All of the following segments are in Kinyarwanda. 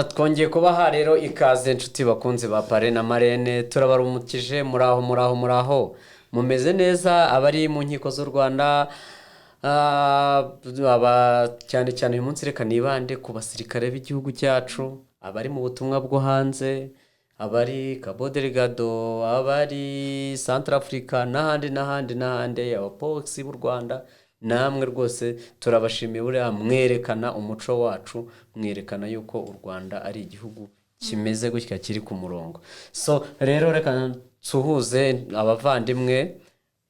Twongeye kubaha rero ikaze, inshuti bakunzi ba Parrain na Marraine. Turabarumukije. Muraho, muraho, muraho, mumeze neza? Abari mu nkiko z'u Rwanda, cyane cyane uyu munsi reka nibande ku basirikare b'igihugu cyacu, abari mu butumwa bwo hanze, abari Cabo Delgado, abari Centrafrica n'ahandi n'ahandi n'ahandi, abapolisi b'u Rwanda, namwe rwose turabashimiye. Buriya mwerekana umuco wacu, mwerekana yuko u Rwanda ari igihugu kimeze gutya, kiri ku murongo. So rero reka nsuhuze abavandimwe,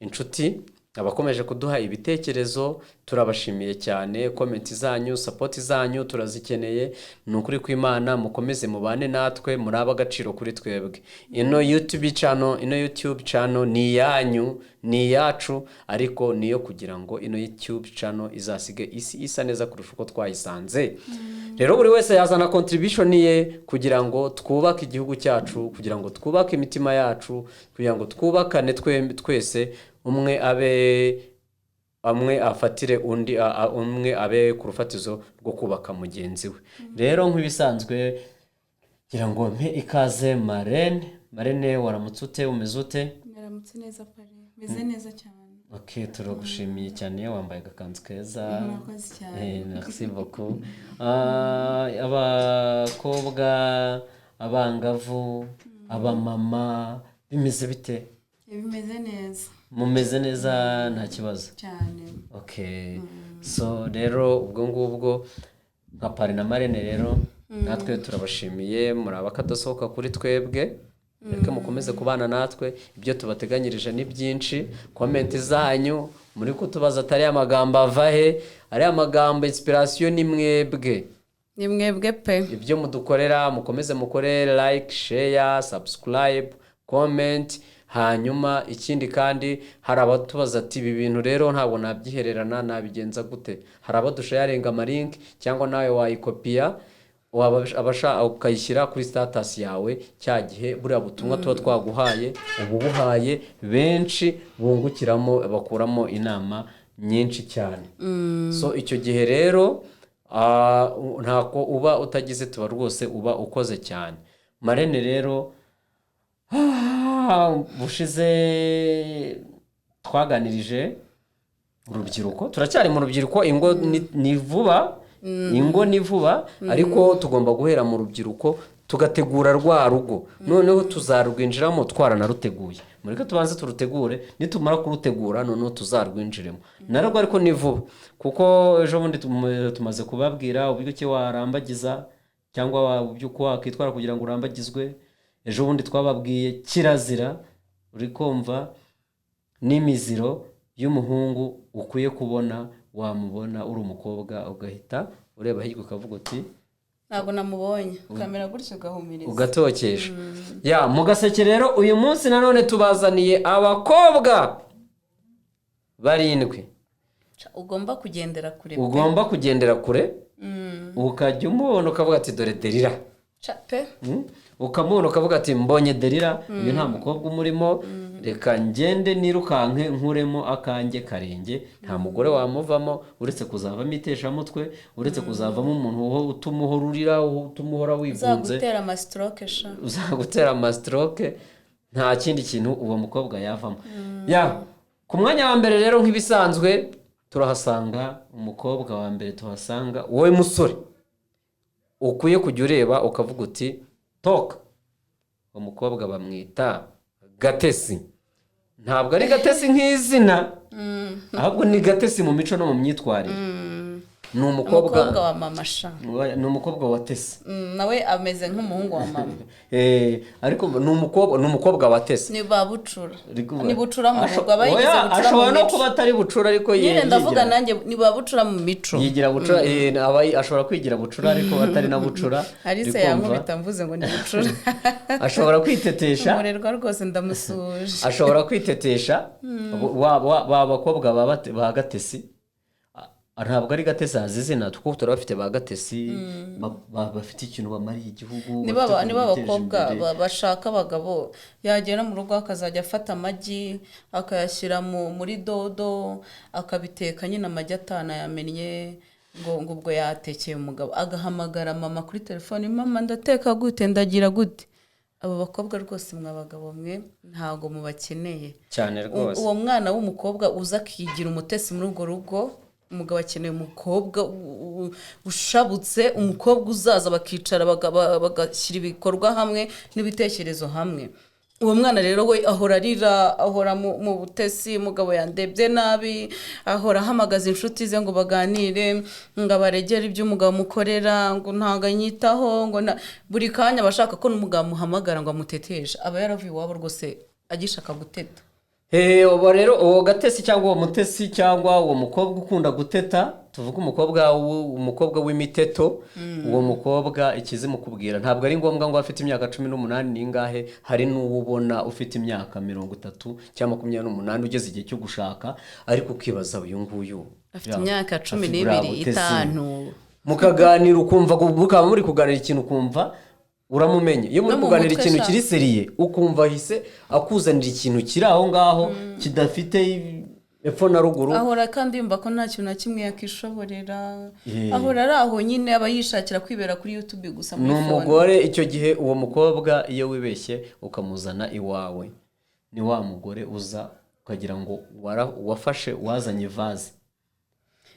inshuti, abakomeje kuduha ibitekerezo. Turabashimiye cyane. Comment zanyu, support zanyu turazikeneye. Ni ukuri kw'Imana, mukomeze mubane natwe, muri ab'agaciro kuri twebwe. Ino YouTube channel ni iyanyu, ni iyacu, ariko niyo kugira ngo ino YouTube channel izasige isi isa neza kurusha uko twayisanze. Rero buri wese yazana contribution ye kugira ngo twubake igihugu cyacu, kugira ngo twubake imitima yacu, kugira ngo twubakane twese, umwe abe amwe afatire undi, umwe abe ku rufatizo rwo kubaka mugenzi we. Rero nk'ibisanzwe, ngira ngo mpe ikaze Marraine. Marraine, waramutse ute? Umeze ute? Mwaramutse neza, Parrain. Meze neza cyane. Ok, turagushimiye cyane, wambaye agakanzu keza. Murakoze cyane. Merci beaucoup. Abakobwa, abangavu, abamama, bimeze bite? Bimeze neza. Mumeze neza, nta kibazo? Cyane. Okay, so rero ubwo ngubwo nka Parrain na Marraine rero natwe turabashimiye, muri abakadasohoka kuri twebwe. Reka mukomeze kubana natwe, ibyo tubateganyirije ni byinshi. Comment zanyu muri kutubaza atari amagambo ava he, ariya magambo inspiration ni mwebwe. Ni mwebwe pe. Ibyo mudukorera, mukomeze mukore like, share, subscribe, comment. Hanyuma ikindi kandi, hari abatubaza ati: "Ibi bintu rero ntabwo nabyihererana, nabigenza gute?" Hari abo dusharinga amalink, cyangwa nawe wayikopiya, waba ukayishyira kuri status yawe. Cya gihe buriya butumwa tuba twaguhaye, uba ubuhaye benshi, bungukiramo, bakuramo inama nyinshi cyane. So icyo gihe rero ntako uba utagize, tuba rwose uba ukoze cyane. Marraine rero, bushize twaganirije urubyiruko, turacyari mu rubyiruko. Ingo ni vuba, ingo ni vuba, ariko tugomba guhera mu rubyiruko tugategura rwa rugo, noneho tuzarwinjiramo twaranaruteguye. Mureke tubanze turutegure, nitumara kurutegura noneho tuzarwinjiremo narwo, ariko ni vuba kuko ejo bundi tumaze kubabwira uburyo ki warambagiza cyangwa uburyo uko wakwitwara kugira ngo urambagizwe. Ejo bundi twababwiye kirazira, uri kumva, n'imiziro y'umuhungu ukwiye kubona, wamubona uri umukobwa ugahita ureba hirya ukavuga uti: "Ntabwo namubonye." Ukamera gutyo, ugahumiriza. Ugatokesha ya mu gaseke. Rero uyu munsi nanone tubazaniye abakobwa barindwi ugomba kugendera kure pe. Ugomba kugendera kure, ukajya umubona ukavuga ati: "Dore Delila." Ca pe. Ukamubona ukavuga ati: "Mbonye Delila, uyu nta mukobwa umurimo, reka ngende nirukanke nkuremo akanjye karenge." Nta mugore wamuvamo uretse kuzavamo iteshamutwe, uretse kuzavamo umuntu utuma uhora urira, utuma uhora wigunze. Uzagutera amastroke sha. Uzagutera amastroke. Nta kindi kintu uwo mukobwa yavamo. Ya, ku mwanya wa mbere rero, nk'ibisanzwe, turahasanga umukobwa wa mbere tuhasanga, wowe musore ukwiye kujya ureba ukavuga uti: "Toka." Uwo mukobwa bamwita Gatesi. Ntabwo ari Gatesi nk'izina, ahubwo ni Gatesi mu mico no mu myitwarire. Ni umukobwa Umukobwa wa mama sha. Ni umukobwa wa Tesi. Nawe ameze nk'umuhungu wa mama. Ariko ni umukobwa wa Tesi. Ni ba bucura. Ni Ni bucura mu rugo, aba yigize Oya, bucura ashobora mu no mico. kuba atari bucura, ariko Nyine ndavuga yigira nanjye ni ba bucura mu mico. Yigira bucura, ashobora kwigira bucura ariko atari na bucura. Alice Uri kumva? yankubita mvuze ngo ni bucura. Ashobora kwitetesha. Umurerwa rwose, ndamusuhuje. Ashobora kwitetesha. Ba bakobwa ba Gatesi, ntabwo ari Gatesi azi izina, kuko turabafite ba Gatesi bafite ikintu bamariye igihugu, Niba bafite ukuntu niba biteje abakobwa imbere. bashaka abagabo, yagera mu rugo akazajya afata amagi akayashyira muri dodo, akabiteka nyine amagi atanayamennye. Ngo ubwo yatekeye umugabo, agahamagara mama kuri telefone: "Mama, ndateka gute? Ndagira gute?" Abo bakobwa rwose, mwa bagabo mwe, ntabwo mubakeneye. Cyane rwose. Uwo mwana w'umukobwa uza akigira umutesi muri urwo rugo, umugabo akeneye umukobwa ushabutse, umukobwa uzaza bakicara bagashyira ibikorwa hamwe n'ibitekerezo hamwe. Uwo mwana rero we ahora arira, ahora mu butesi: "Umugabo yandebye nabi." Ahora ahamagaza inshuti ze ngo baganire, ngo abaregere ibyo umugabo amukorera, ngo ntabwo anyitaho, ngo buri kanya aba ashaka ko n'umugabo amuhamagara ngo amuteteshe. Aba yaravuye iwabo rwose agishaka guteta. Ubu rero uwo gatesi cyangwa uwo mutesi cyangwa uwo mukobwa ukunda guteta, tuvuge umukobwa w'imiteto, uwo mukobwa ikizimukubwira, ntabwo ari ngombwa ngo afite imyaka 18 n'ingahe. Hari n'uwo ubona ufite imyaka 30 cyangwa 28, ugeze igihe cyo gushaka, ariko ukibaza uyu nguyu afite imyaka cumi afite buriya n'ibiri, butesi. 5. Mukaganira ukumva, mukaba muri kuganira ikintu ukumva uramumenye. Iyo muri No mu kuganira mutwe ikintu sha. kiri sérieux, ukumva ahise akuzanira ikintu kiri aho ngaho kidafite epfo na ruguru. Ahora kandi yumva ko nta kintu na kimwe yakishoborera. Ahora ari aho nyine, aba yishakira kwibera kuri YouTube gusa, muri Ni phone. umugore. Icyo gihe uwo mukobwa iyo wibeshye ukamuzana iwawe, ni wa mugore uza ukagira ngo wafashe wazanye vase.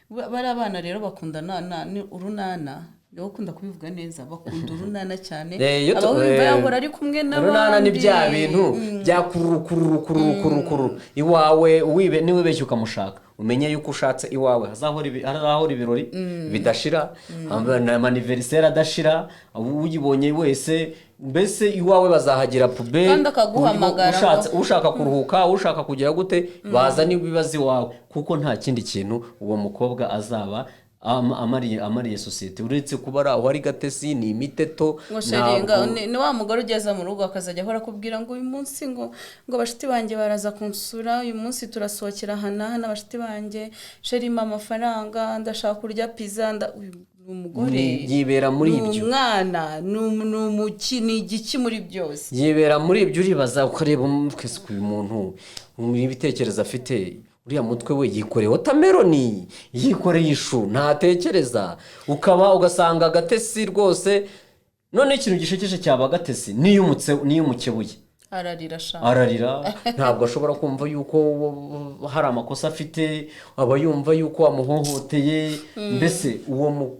Bariya bana rero bakunda ni urunana. Niwe ukunda kubivuga neza, bakunda urunana cyane. Iyo Aba wumva yahora ari kumwe n'abandi. Urunana ni bya bintu bya kururu kururu kururu kururu kururu iwawe. Niwibeshye ukamushaka, umenye yuko ushatse iwawe hazahora ibirori bidashira, ama anniversaire adashira, uyibonye wese mbese iwawe bazahagira pube. Kandi akaguhamagara. Ushatse, ushaka kuruhuka, ushaka kugira gute, baza n'ibibazo iwawe, kuko nta kindi kintu uwo mukobwa azaba amariye sosiyete uretse kuba ari aho ari gatesi, ni imiteto. Ngo chéri, Ntabwo- ni wa mugore ugeze mu rugo akazajya ahora akubwira ngo uyu munsi ngo bashuti banjye baraza kunsura, uyu munsi turasohokera aha n'aha n'abashuti banjye, chéri mpa amafaranga, ndashaka kurya pizza. Uyu ni umugore. Yibera muri Ni ibyo. umwana, ni igiki muri byose. Yibera muri ibyo. Uribaza ukareba twese uyu muntu, ibitekerezo afite, uriya mutwe we, yikoreye watermelon, yikoreye ishu, ntatekereza. Ukaba ugasanga agatesi rwose. None ikintu gishekeje cyaba agatesi niyo umukebuye, Ararira sha. Ararira. Ntabwo ashobora kumva yuko hari amakosa afite, aba yumva yuko wamuhohoteye. Mbese uwo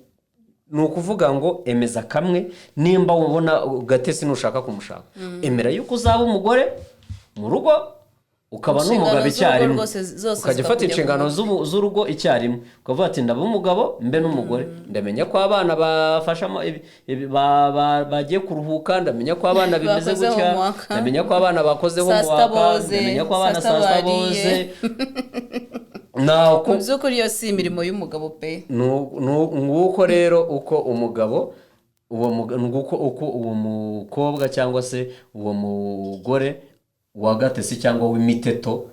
ni ukuvuga ngo emeza kamwe: nimba ubona gatesi, nushaka kumushaka, emera yuko uzaba umugore mu rugo, ukaba Inshingano n'umugabo z'urugo icyarimwe. rwose zose Ukajya ufata zikakujya inshingano ku mutwe. z'urugo icyarimwe, ukavuga ati: "Ndaba umugabo mbe n'umugore, ndamenya ko abana bafashamo bagiye kuruhuka, ndamenya ko abana bimeze Bakoze gutya, homework. ndamenya ko abana bakoze Saa sita homework, boze, ndamenya ko abana saa sita saa sita bariye." boze." Nako Mu by'ukuri iyo si imirimo y'umugabo pe. Nguko rero uko umugabo uwo nguko uko uwo mukobwa cyangwa se uwo mugore wa gatesi cyangwa w'imiteto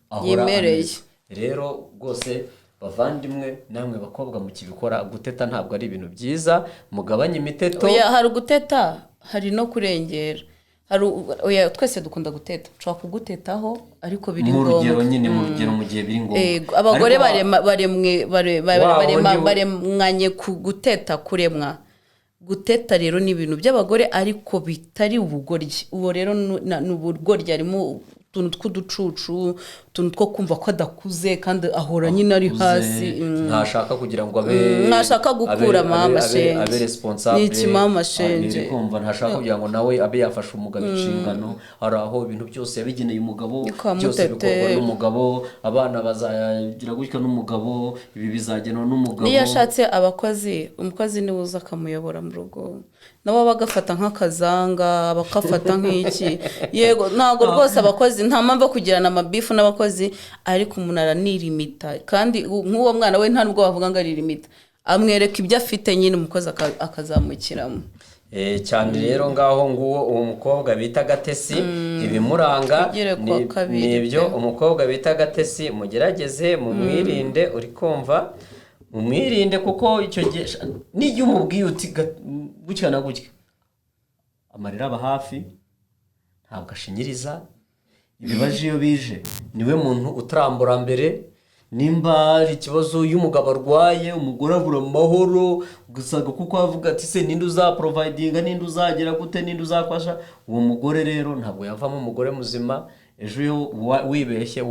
ahora Yimereye. ameze. Rero rwose bavandimwe, namwe bakobwa mukibikora, guteta ntabwo ari ibintu byiza, mugabanye imiteto. Oya, hari uguteta, hari no kurengera. Hari oya, twese dukunda guteta, nshobora kugutetaho ariko biri Mu rugero ngombwa. nyine, mu rugero, mu gihe biri ngombwa. Ego, abagore Ariko barema baremwe Wa barema wundi baremwanye ku guteta, kuremwa guteta. Rero ni ibintu by'abagore ariko bitari ubugoryi. Uwo rero ni ubugoryi, harimo utuntu tw'uducucu, utuntu two kumva ko adakuze kandi ahora nyine ari Akuze, hasi. Ntashaka kugira ngo abe Ntashaka gukura mama shenge. Abe responsable. Ni iki mama shenge? Ari kumva ntashaka kugira ngo nawe abe yafasha umugabo inshingano. Hari aho ibintu byose yabigeneye umugabo, Ni kwa byose bikorwa muteteri. n'umugabo, abana bazagira gutya n'umugabo, ibi bizagenwa n'umugabo. Niyo ashatse abakozi, umukozi niwe uza akamuyobora mu rugo, nabo bagafata nk'akazanga, bakafata nk'iki. Yego, ntabwo rwose abakozi, nta mpamvu yo kugirana amabifu n'abakozi, ariko umuntu aranirimita. Kandi nk'uwo mwana we nta nubwo bavuga ngo aririmita, amwereka ibyo afite nyine, umukozi akazamukiramo. Cyane rero ngaho nguwo uwo mukobwa bita Gatesi, ibimuranga Twigire kuwa kabiri ni ibyo. pe. Umukobwa bita Gatesi mugerageze mumwirinde, uri kumva, mumwirinde, kuko icyo gihe n'igihe umubwiye uti gutya na gutya, amarira aba hafi. Ntabwo ashinyiriza ibibazo iyo bije, niwe muntu utarambura mbere. Nimba hari ikibazo, iyo umugabo arwaye umugore abura amahoro, ugasanga kuko avuga ati: "Se ninde uzaprovidinga? Ninde uzagira gute? Ninde uzafasha?" Uwo mugore rero ntabwo yavamo umugore muzima. Ejo iyo wibeshye,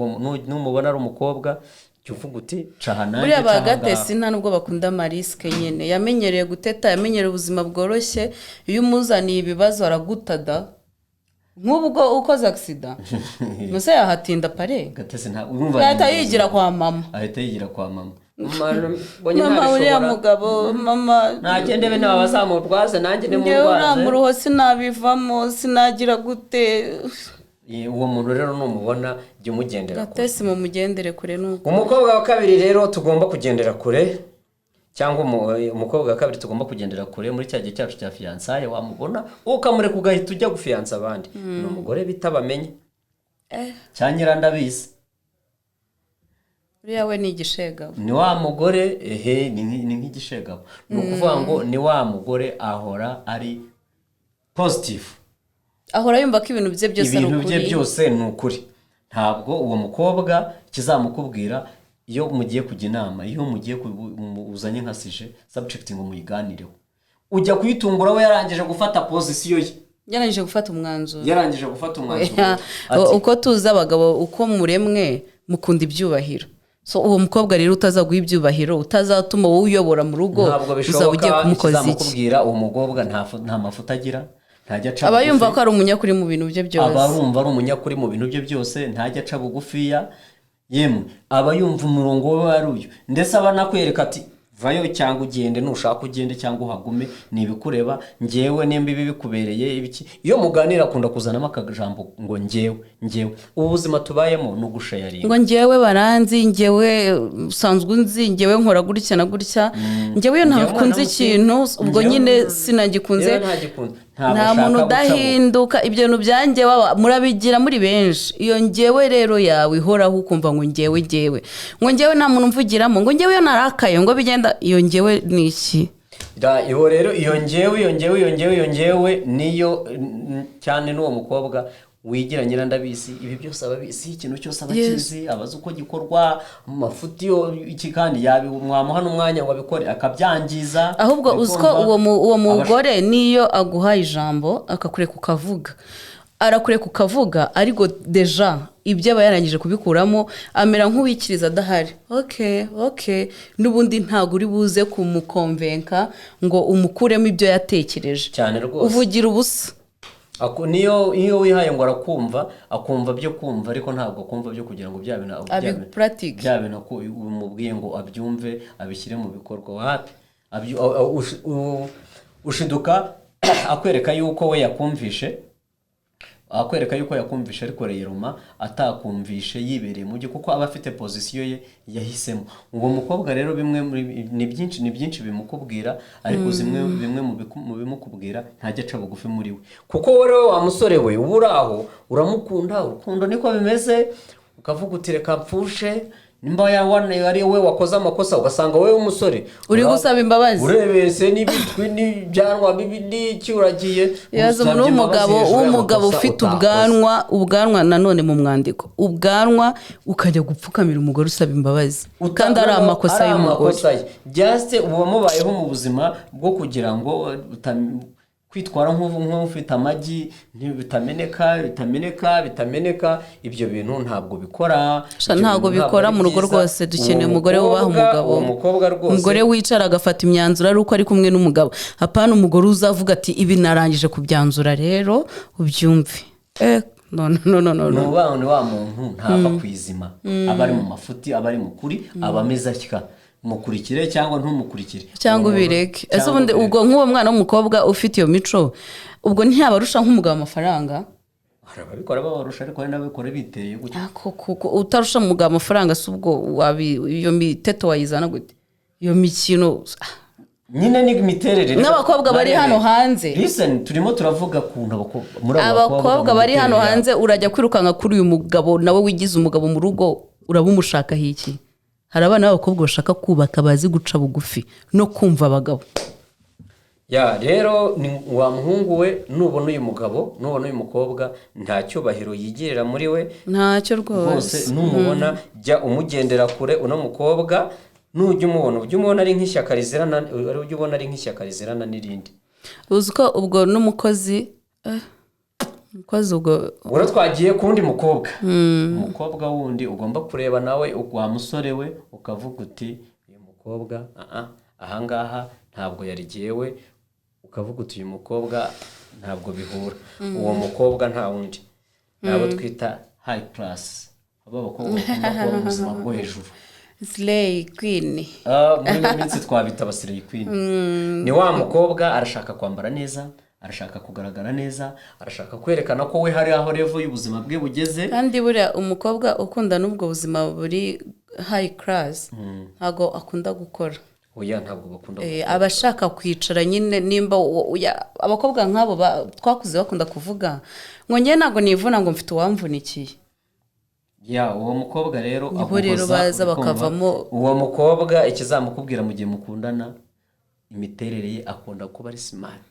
numubona ari umukobwa, jya uvuga uti: "Caha nanjye, Buriya ba caha ngaha." Gatesi nta nubwo bakunda amarisques nyine. Yamenyereye guteta, yamenyereye ubuzima bworoshye. Iyo umuzaniye ibibazo aragutada. Nk'ubwo ukoze accident musa yahatinda pare. Gatesi nta urumva. Yahita yigira kwa mama. Ahita yigira kwa mama. Mbonye "Mama, uriya ntabishobora. mugabo, mama." Nagende bene bazamurwaze, nanjye "Ngewe uriya nimurwaze. muruho sinabivamo, sinagira gute." Uwo muntu rero numubona jya umugendera kure. Gatesi mumugendere kure nuko. Umukobwa wa kabiri rero tugomba kugendera kure, cyangwa umukobwa wa kabiri tugomba kugendera kure muri cya gihe cyacu cya fiançailles, wamubona ukamureka ugahita ujya gufiyansa abandi, ni umugore bita Bamenye cya Nyirandabizi. Uriya we ni igishegabo. Ni wa mugore, ehe, ni nk'igishegabo. Ni ukuvuga ngo ni wa mugore ahora ari positive. Ahora yumva ko ibintu bye byose ari Ibintu bye ukuri. byose ni ukuri. Ntabwo uwo mukobwa kizamukubwira iyo mugiye kujya inama, iyo mugiye uzanye nka sujet, subject, ngo muyiganireho, ujya kuyitungura we yarangije gufata position ye. Yarangije gufata umwanzuro. Yarangije gufata umwanzuro. Oya, Ati, uko tuzi abagabo, uko muremwe, mukunda ibyubahiro. So uwo mukobwa rero utazaguha ibyubahiro, utazatuma wowe uyobora mu rugo, Ntabwo uzaba bishoboka. ugiye kumukoza iki? Ikizamukubwira, uwo mukobwa nta mafuta agira, ntajya aca Aba yumva bugufi. ko ari umunyakuri mu bintu bye byose. Aba arumva ari umunyakuri mu bintu bye byose, ntajya aca bugufiya. Yemwe, aba yumva umurongo we ari uyu, ndetse aba anakwereka ati: "Vayo cyangwa ugende, nushaka ugende cyangwa uhagume, ni ibikureba. Ngewe nimba ibi bikubereye ibiki." Iyo muganira akunda kuzanamo akajambo ngo "ngewe, ngewe". Ubu buzima tubayemo ni ugusharinga. Ngo "Ngewe baranzi, ngewe usanzwe unzi, ngewe nkora gutya na gutya, ngewe iyo Ngewe ntakunze mwana ikintu ubwo Ngewe nyine sinagikunze." Ngewe ntagikunze. Ntabwo Nta muntu ashaka guca bugufi. udahinduka. Ibyo bintu bya ngewe murabigira muri benshi. Iyo ngewe rero yawe ihoraho, ukumva ngo "ngewe, ngewe", ngo "ngewe nta muntu mvugiramo", ngo "ngewe iyo narakaye", ngo bigenda, iyo ngewe ni iki? Iyo rero, iyo ngewe, iyo ngewe, iyo ngewe, iyo ngewe niyo cyane n'uwo mukobwa wigira nyirandabizi, ibi byose aba abizi, ikintu cyose aba akizi, aba azi uko gikorwa, amafuti yo iki, kandi yabi mwamuha n'umwanya ngo abikore akabyangiza. Ahubwo uzi ko Urikumva? uwo mugore niyo aguhaye ijambo akakureka ukavuga, arakureka ukavuga, ariko déjà ibyo aba yarangije kubikuramo, amera nk'uwikiriza adahari. Ok, n'ubundi ntabwo uri buze kumuconvinca ngo umukuremo ibyo yatekereje. Cyane rwose. Uvugira ubusa. Niyo iyo wihaye ngo arakumva, akumva byo kumva, ariko ntabwo akumva byo kugira ngo bya bintu Abi pratique. bya bintu umubwiye ngo abyumve, abishyire mu bikorwa, wapi. Ushiduka akwereka yuko we yakumvishe, akwereka yuko yakumvishe, ariko reyeroma atakumvishe, yibereye mu byo, kuko aba afite position ye yahisemo. Uwo mukobwa rero bimwe muri ni byinshi, ni byinshi bimukubwira, ariko zimwe bimwe mu bimukubwira, ntajya aca bugufi muri we, kuko wowe rero wa musore we uba uri aho uramukunda, urukundo niko bimeze, ukavuga uti: "Reka mpfushe." Nimba ari we wakoze amakosa, ugasanga wowe w'umusore Uri gusaba imbabazi. Urebese n'ibitwi n'ibyanwa bibi n'iki, uragiye Yaza umuntu usabye imbabazi w'umugabo hejuru w'umugabo y'amakosa ufite utakoze. ubwanwa, nanone mu mwandiko ubwanwa, ukajya gupfukamira umugore usaba imbabazi kandi ari amakosa Ari y'umugore. amakosa ye. Just uba mubayeho mu buzima bwo kugira ngo kwitwara nk'ufite amagi, bitameneka, bitameneka, bitameneka. Ibyo bintu ntabwo bikora. Sha, Ibyo ntabwo bintu bikora ari mu rugo byiza. rwose. Dukeneye Uwo umugore wubaha umugabo. Uwo mukobwa rwose. Umugore wicara agafata imyanzuro ari uko ari kumwe n'umugabo, apana umugore uzavuga ati: "Ibi narangije kubyanzura rero ubyumve." No, no, no, no, no, Ni no. uba ni wa muntu ntava ku izima, aba ari mu mafuti, aba ari mu kuri, aba ameze atya, mukurikire cyangwa ntumukurikire. Cyangwa Uwo muntu- ubireke. Ese Cyangwa ubundi ubireke. ubwo nk'uwo mwana w'umukobwa ufite iyo mico, ubwo ntiyaba arusha nk'umugabo amafaranga? Hari ababikora babarusha, ariko hari n'ababikora biteye gutya. Ako kuko utarusha umugabo amafaranga, si ubwo iyo miteto wayizana gute, iyo mikino? Nyine ni imiterere. N'abakobwa bari hano hanze. Listen, turimo turavuga kuntu abakobwa muri abo Abakobwa mu bari hano miterere yabo. hanze, urajya kwirukanka kuri uyu mugabo nawe wigize umugabo mu rugo, uraba umushakaho iki? Hari abana b'abakobwa bashaka kubaka, bazi guca bugufi no kumva abagabo. Ya rero ni wa muhungu we, nubona uyu mugabo, nubona uyu mukobwa, nta cyubahiro yigirira muri we. Ntacyo Rwose. rwose. Numubona jya umugendera kure. Uno mukobwa nujya umubona, ujya umubona ari nk'ishyaka rizirana, ujya ubona ari nk'ishyaka rizirana n'irindi. Uzi ko ubwo n'umukozi, umukozi ubwo. Ubwo rero twagiye ku wundi mukobwa, umukobwa wundi ugomba kureba nawe, wa musore we, ukavuga uti: "Uyu mukobwa, ahangaha ntabwo yarigewe." Ukavuga uti: "Uyu mukobwa ntabwo bihura." Uwo mukobwa nta wundi, ni abo twita high class, abo bakobwa bakunda kuba mu buzima bwo hejuru. Slay queen. Ah, muri ino minsi twabita aba slay queen. Ni wa mukobwa arashaka kwambara neza, arashaka kugaragara neza, arashaka kwerekana ko we hari aho level y'ubuzima bwe bugeze. Kandi buriya umukobwa ukunda n'ubwo buzima buri high class ntabwo akunda gukora. Oya, ntabwo bakunda. Aba ashaka kwicara nyine. Nimba abakobwa nk'abo twakuze bakunda kuvuga ngo: "Njye ntabwo nivuna, ngo mfite uwamvunikiye." Ya, uwo mukobwa rero Nibo rero aguhoza, baza uri kumva? bakavamo. Uwo mukobwa ikizamukubwira mu gihe mukundana, imiterere ye, akunda kuba ari smart,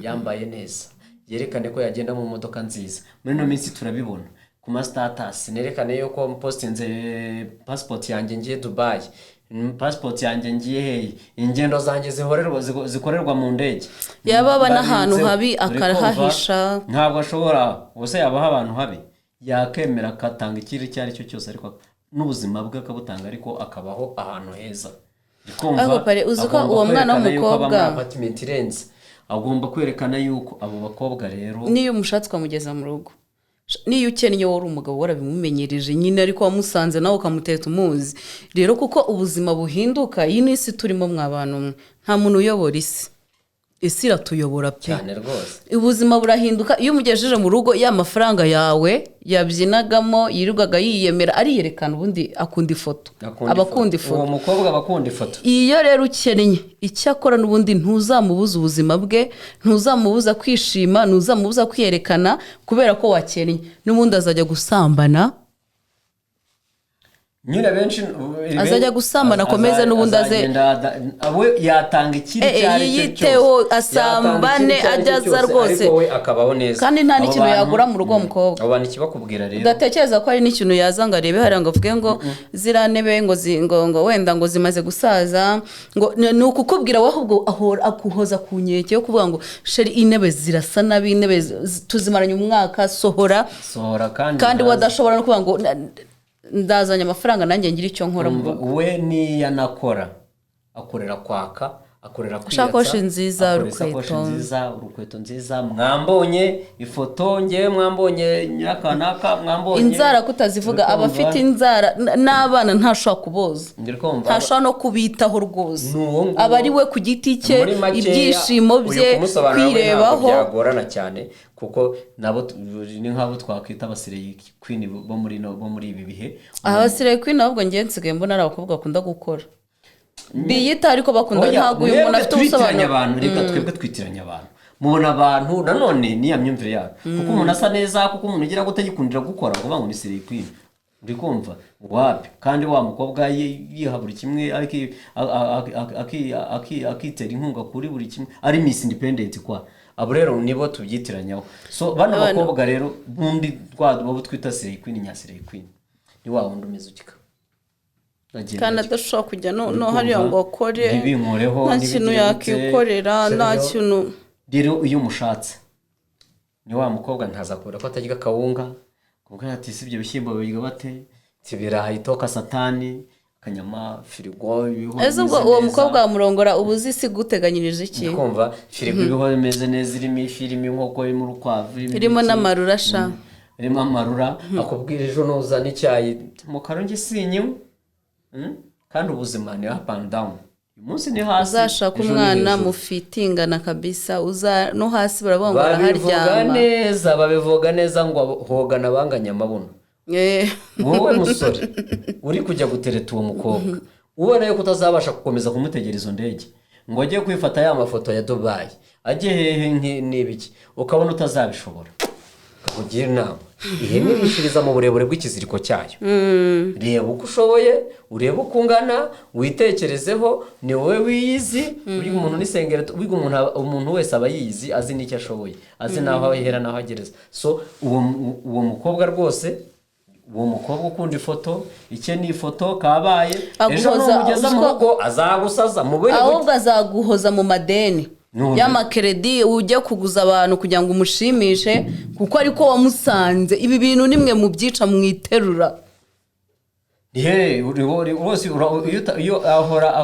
yambaye neza, yerekane ko yagenda mu modoka nziza. Muri ino minsi turabibona ku ma status: nerekane yuko mpostinze passport yanjye ngiye Dubai, passport yanjye ngiye hehe, ingendo zanjye zikorerwa mu ndege. Yaba aba n'ahantu Barinze- habi uri kumva? akahahisha. Ntabwo ashobora ubuse yabaho ahantu habi, yakemera akatanga ikiri icyo ari cyo cyose, ariko n'ubuzima bwe akabutanga, ariko akabaho ahantu heza. Uri kumva? Ariko pare, uzi ko Agomba uwo mwana kwerekana yuko aba muri w'umukobwa- apartment irenze, agomba kwerekana yuko abo bakobwa rero Niyo umushatse ukamugeza mu rugo, niyo ukennye, wowe uri umugabo warabimumenyereje nyine, ariko wamusanze nawe ukamuteta umuzi rero, kuko ubuzima buhinduka. Iyi ni isi turimo, mwa bantu mwe, nta muntu uyobora isi, isi iratuyobora pe. Cyane rwose. Ubuzima burahinduka. Iyo umugejeje mu rugo, ya mafaranga yawe yabyinagamo, yirirwaga yiyemera, ariyerekana, ubundi akunda ifoto. Aba akunda ifoto. Uwo mukobwa aba akunda ifoto. Iyo rero ukennye, icyo akora n'ubundi ntuzamubuza ubuzima bwe, ntuzamubuza kwishima, ntuzamubuza kwiyerekana kubera ko wakennye. N'ubundi azajya gusambana. Nyine benshi Azajya gusambana, akomeze n'ubundi azagenda we yatanga ikiri icyo ari cyo yiyiteho, cyose. asambane, Yatanga ikiri icyo ari cyo ajya aza cyose, rwose. ariko we akabaho neza. Kandi nta Abo n'ikintu bantu- yagura mu rugo uwo mukobwa. Abo bantu ikibakubwira rero, Udatekereza ko hari n'ikintu yaza ngo arebe hariya ngo avuge ngo ziriya ntebe ngo wenda ngo zimaze gusaza, ngo ni ukukubwira wowe, ahubwo ahora akuhoza ku nkeke yo kuvuga ngo: "Chéri, intebe zirasa nabi, intebe tuzimaranye umwaka, sohora." Sohora kandi Kandi ntazi. wadashobora no kuvuga ngo ndazanye amafaranga nanjye ngira icyo nkora mu rugo. We niyo anakora, akorera kwaka, akorera kwiyatsa. Isakoshi nziza, Akora urukweto. isakoshi nziza, urukweto nziza, mwambonye ifoto ngewe, mwambonye nyirakanaka, mwambonye. Inzara kutazivuga, aba afite inzara n'abana ntashobora kuboza, Ndi kumva. ntashobora no kubitaho rwose. Ni uwo nguwo. Aba ari we ku giti cye, Muri makeya, ibyishimo uyu bye, kumusobanurira we ntabwo kwirebaho. byagorana cyane, kuko nabo ni nk'abo twakwita aba slay queen bo muri bo muri ibi bihe. Aba slay queen ahubwo ngewe nsigaye mbona ari abakobwa bakunda gukora, biyita, ariko bakunda Oya, ntabwo uyu mwebwe muntu afite twitiranya ubusobanuro. abantu. Reka twebwe twitiranya abantu, mubona abantu nanone niya myumvire yabo, kuko umuntu asa neza, kuko umuntu ugira gute, yikundira gukora, ngo ngo ni slay queen. Uri kumva? Wapi. Kandi wa mukobwa yiha buri kimwe, akitera inkunga kuri buri kimwe, ari Miss Independent kwa abo rero nibo tubyitiranyaho. So bano bakobwa rero bundi bo twita slay queen, nya slay queen ni wa wundi umeze utya. Agenda Kandi atya. adashobora kujya Uri no hariya kumva? ngo akore, Ntibinkoreho, nta kintu ntibigire gute. yakikorera, nta Sibyo? kintu. Rero iyo umushatse, ni wa mukobwa ntazakubwira ko atarya akawunga, kuko ati: "Si ibyo bishyimbo birya bate? Si ibirayi toka satani, akanyama, firigo ibiho Ese ubwo bimeze uwo neza." mukobwa wamurongora uba uzi isi guteganyirije iki? Ndi kumva firigo ibiho bimeze neza, irimo ifi, irimo inkoko, irimo urukwavu, irimo Irimo ibiki. n'amarura sha. Irimo amarura. Akubwira ejo nuzana icyayi mu karungi sinywe. Kandi ubuzima ni up and down, uyu munsi ni hasi, Uzashaka ejo ni umwana hejuru. mufitingana kabisa, uza no hasi baravuga ngo Babivuga araharyama. neza, babivuga neza ngo hogana banganya amabuno. Wowe musore uri kujya gutereta uwo mukobwa, ubona yuko utazabasha gukomeza kumutegera izo ndege ngo ajye kwifata ya mafoto ya Dubai, ajye hehe n'ibiki, ukabona utazabishobora. Nkugire inama: ihene irishiriza mu burebure bw'ikiziriko cyayo. Reba uko ushoboye, urebe uko ungana, witekerezeho, ni wowe wiyizi. Burya umuntu n'isengero, burya umuntu wese aba yiyizi, azi n'icyo ashoboye, azi n'aho ahera n'aho agereza. So uwo mukobwa rwose, uwo mukobwa ukunda ifoto, icye ni ifoto, kabaye ejo numugeza mu rugo azagusaza mu buhe buryo? Ahubwo azaguhoza mu madeni None. y'amakeredi, ujya kuguza abantu kugira ngo umushimishe, kuko ariko wamusanze. Ibi bintu nimwe mu byica mu iterura. Ye, rwose iyo ahora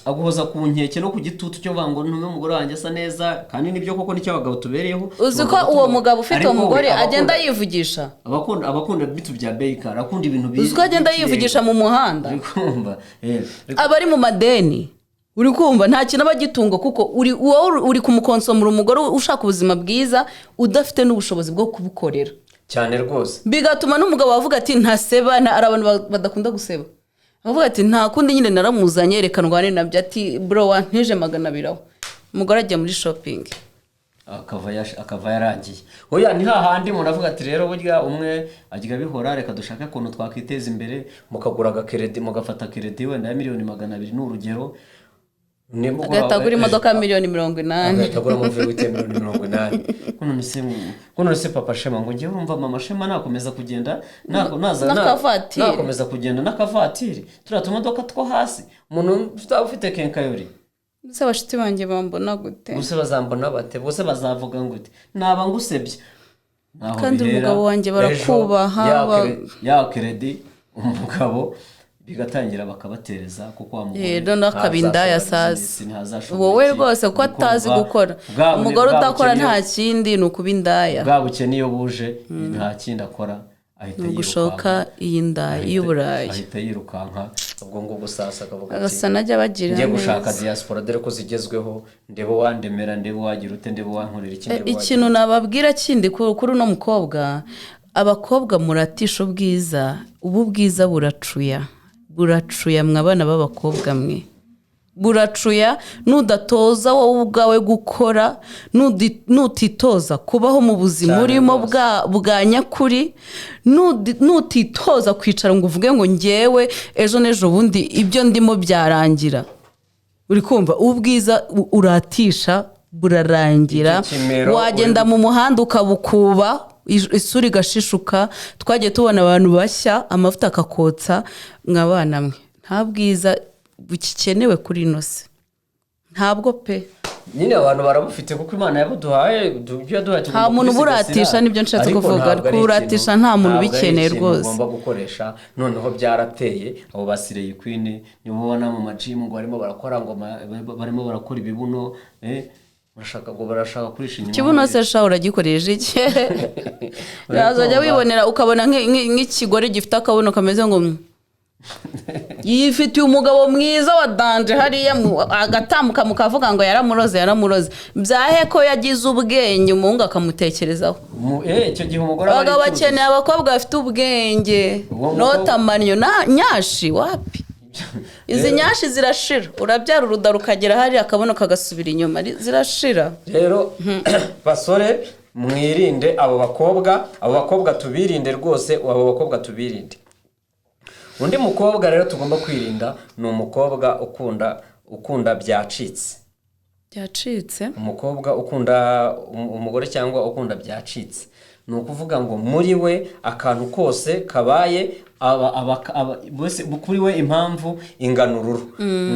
aguhoza ku nkeke no ku gitutu cyo kuvuga ngo ntume umugore wanjye asa neza, kandi nibyo koko, nicyo abagabo tubereyeho. Uzi ko Tugomba uwo mugabo ufite Ariko uwo mugore we aba agenda yivugisha. Abakunda bitu bya beyikari, akunda ibintu Uzi ko agenda by'ikirenga. yivugisha mu muhanda? Uri kumva? Aba ari mu madeni, uri kumva? Nta kintu aba agitunga, kuko uri wowe uri kumukonsomera umugore ushaka ubuzima bwiza, udafite n'ubushobozi bwo kubukorera. Cyane rwose. Bigatuma n'umugabo avuga ati ntaseba. Hari abantu badakunda guseba, avuga ati nta kundi nyine, naramuzanye, reka ndwane nabyo. Ati bro, wantije 200 aho, umugore ajya muri shopping. Akava yarangiye. Oya, ni hahandi umuntu avuga ati rero burya umwe ajya abihora, reka dushake ukuntu twakiteza imbere, mukagura agakeredi, mugafata keredi wenda ya miliyoni 200, ni urugero. Agahita agura imodoka ya miliyoni 80. Agahita agura amavuta ya miliyoni 80. Ko none se papa Shema, ngo ngewe urumva mama Shema nakomeza kugenda naza N'akavatiri. Nakomeza kugenda n'akavatiri, turiya tumodoka two hasi, umuntu utaba ufite kenkayori. Mbese abashuti banjye bambona gute? Bose bazambona bate? Bose bazavuga ngo ute? Naba ngusebye. Naho Kandi bihera, umugabo wanjye ejo, barakubaha, ya keredi, umugabo bigatangira bakabatereza, kuko wa mugore Noneho akaba indaya ntazashobora sasa. business, ntazashobora Wowe iki. rwose kuko Uri atazi kumva? gukora. Umugore Bwa udakora bukene, nta kindi, ni ukuba indaya. Bwa bukene iyo buje, nta kindi akora, ahita Ni ugushoka yirukanka. iyi ndaya y'Uburayi. Ahita yirukanka ubwo ngubwo sasa, akavuga ati Agasa najya bagira njye gushaka neza. diaspora, dore ko zigezweho, ndebe uwandemera, ndebe uwagira ute, ndebe uwankorera iki, ndebe uwagira Ikintu nababwira kindi kuri uno mukobwa: abakobwa muratisha ubwiza, ubu bwiza buracuya, buracuya mwe abana b'abakobwa mwe, buracuya. Nudatoza wowe ubwawe gukora, nutitoza kubaho mu buzima Cyane urimo rwose. bwa nyakuri, nutitoza kwicara ngo uvuge ngo ngewe ejo n'ejo bundi ibyo ndimo byarangira, uri kumva, ubwiza uratisha burarangira. Icyo kimero Wagenda mu muhanda ukabukuba, isura igashishuka. Twagiye tubona abantu bashya, amavuta akakotsa. Mwabana mwe, nta bwiza bukikenewe kuri ino si, ntabwo pe. Nyine abantu barabufite kuko Imana yabuduhaye, ibyo yaduhaye tugomba Nta muntu kubisigasira. uburatisha, nibyo nshatse Ariko kuvuga. ntabwo ari Kuburatisha nta muntu ntabwo ari ubikeneye ikintu rwose. ugomba gukoresha. Noneho byarateye, abo ba slay queen nibo ubona mu majimu ngo barimo barakora, ngo barimo barakora ibibuno, barashaka ngo barashaka kurisha inyuma. Ikibuno se sha uragikoresha iki? Wazajya wibonera ukabona nk'ikigore gifite akabuno kameze ngo yifitiye umugabo mwiza wa danger hariya, agatambuka mukavuga ngo yaramuroze, yaramuroze. Byahe ko yagize ubwenge, umuhungu akamutekerezaho? Icyo gihe umugore aba ari Abagabo icyuzuzo. bakeneye abakobwa bafite ubwenge. Uwo mukobwa- Notamanyo na nyashi wapi. Izi nyashi zirashira, urabyara uruda rukagera hariya, akabuno kagasubira inyuma, zirashira. Rero basore, mwirinde abo bakobwa, abo bakobwa tubirinde rwose, abo bakobwa tubirinde. Undi mukobwa rero tugomba kwirinda ni umukobwa ukunda byacitse. Byacitse. Umukobwa ukunda umugore cyangwa ukunda byacitse, ni ukuvuga ngo muri we akantu kose kabaye aba bose kuri we impamvu ingana ururo.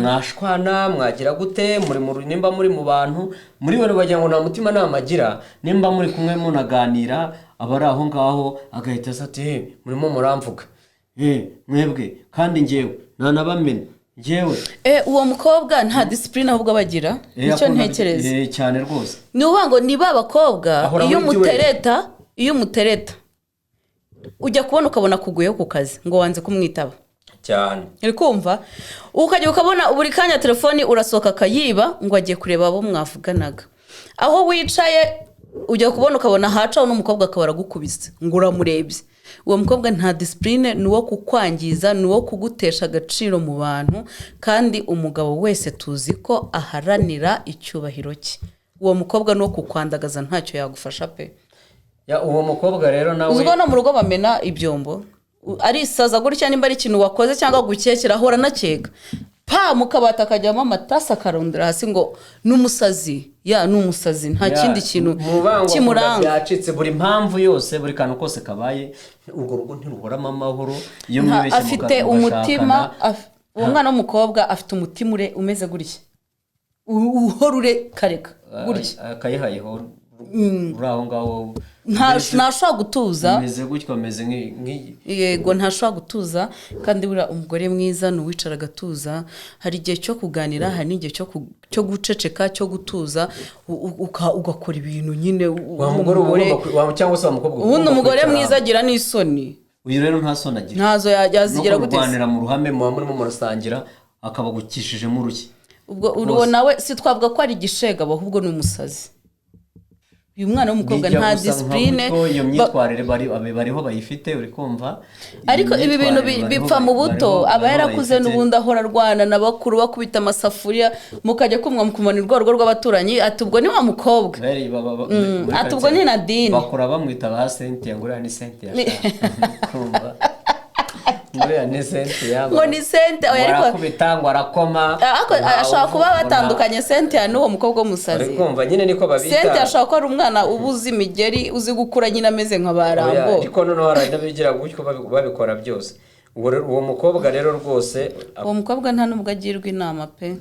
Mwashwana, mwagira gute, muri mu nimba muri mu bantu, muri we bagira ngo nta mutima nama agira. Nimba muri kumwe munaganira, aba ari aho ngaho agahita aza ati: "Eh, murimo muramvuga, eh, mwebwe kandi njyewe ntanabamena njyewe." Uwo mukobwa nta discipline ahubwo abagira. Eh, Nicyo ntekereza. Cyane rwose. Ni ukuvuga ngo ni ba bakobwa Ahora iyo muri byo we. umutereta, iyo umutereta, ujya kubona ukabona kuguyeho ku kazi ngo wanze kumwitaba. Cyane. Uri kumva, ukajya ukabona buri kanya telefoni urasohoka akayiba ngo agiye kureba abo mwavuganaga. Aho wicaye ujya kubona ukabona hacaho n'umukobwa akaba aragukubise ngo uramurebye. Uwo mukobwa nta discipline, ni uwo kukwangiza, ni uwo kugutesha agaciro mu bantu. Kandi umugabo wese tuzi ko aharanira icyubahiro cye. Uwo mukobwa ni uwo kukwandagaza, ntacyo yagufasha pe. Ya, uwo mukobwa rero nawe Uzi ko no mu rugo bamena ibyombo, arisaza gutya, nimba ari ikintu wakoze cyangwa gukekera, ahora anakeka pa mu kabati akajyamo amatasi akarundira hasi ngo ni umusazi. Ya, ni umusazi, nta Ya, kindi kintu mu bango kimuranga. Byacitse buri mpamvu yose, buri kantu kose kabaye, urwo rugo ntiruhoramo amahoro iyo mwibeshye Afite umutima mugashakana. Uwo mwana w'umukobwa afite umutima umeze gutya, uhora urekareka gutya. Akayihayeho uri aho ngaho. Ntashobora gutuza. Umeze gutyo, ameze nk'iyi. Yego, ntashobora gutuza. Kandi buriya umugore mwiza ni uwicara agatuza. Hari igihe cyo kuganira, hari n'igihe cyo guceceka, cyo gutuza, ugakora ibintu nyine Wa mugore uba umugore ugomba cyangwa se wa mukobwa uba Ubundi ugomba umugore kwicara. mwiza agira n'isoni. Uyu rero nta soni agira. Ntazo yazigira No gute se? kurwanira mu ruhame, muba murimo murasangira, akabagukishijemo urushyi. Ubwo uwo nawe si twavuga ko ari igishegabo, ahubwo ni umusazi. Uyu mwana w'umukobwa Bijya nta gusa nka discipline. gutyo, iyo myitwarire bariho bayifite, uri kumva? Ariko Iyo ibi bintu myitwarire bipfa mu buto. bariho Aba yarakuze bayifite. n'ubundi ahora arwana na bakuru, bakubita amasafuriya, mukajya kumwa mukumana urwo rw'abaturanyi, ati ubwo ni wa mukobwa. Bari muri Ati ubwo ni quartier Nadine. Bakura bamwita ba Cynthia, ngo uriya ni Cynthia sha. Kumva ngo uriya ni Cynthia. Ngo ni Cynthia, oya, Ngo ariko arakubita, ngo arakoma. Ariko ashobora kuba batandukanye Cynthia n'uwo mukobwa w'umusazi. Uri kumva nyine niko babita. Cynthia ashobora kuba ari umwana uba uzi imigeri, uzi gukura nyine, ameze nka ba Oya, Rambo. ariko noneho hari n'abigira gutyo, babikora byose. Uwo mukobwa rero rwose Uwo mukobwa nta nubwo agirwa inama pe.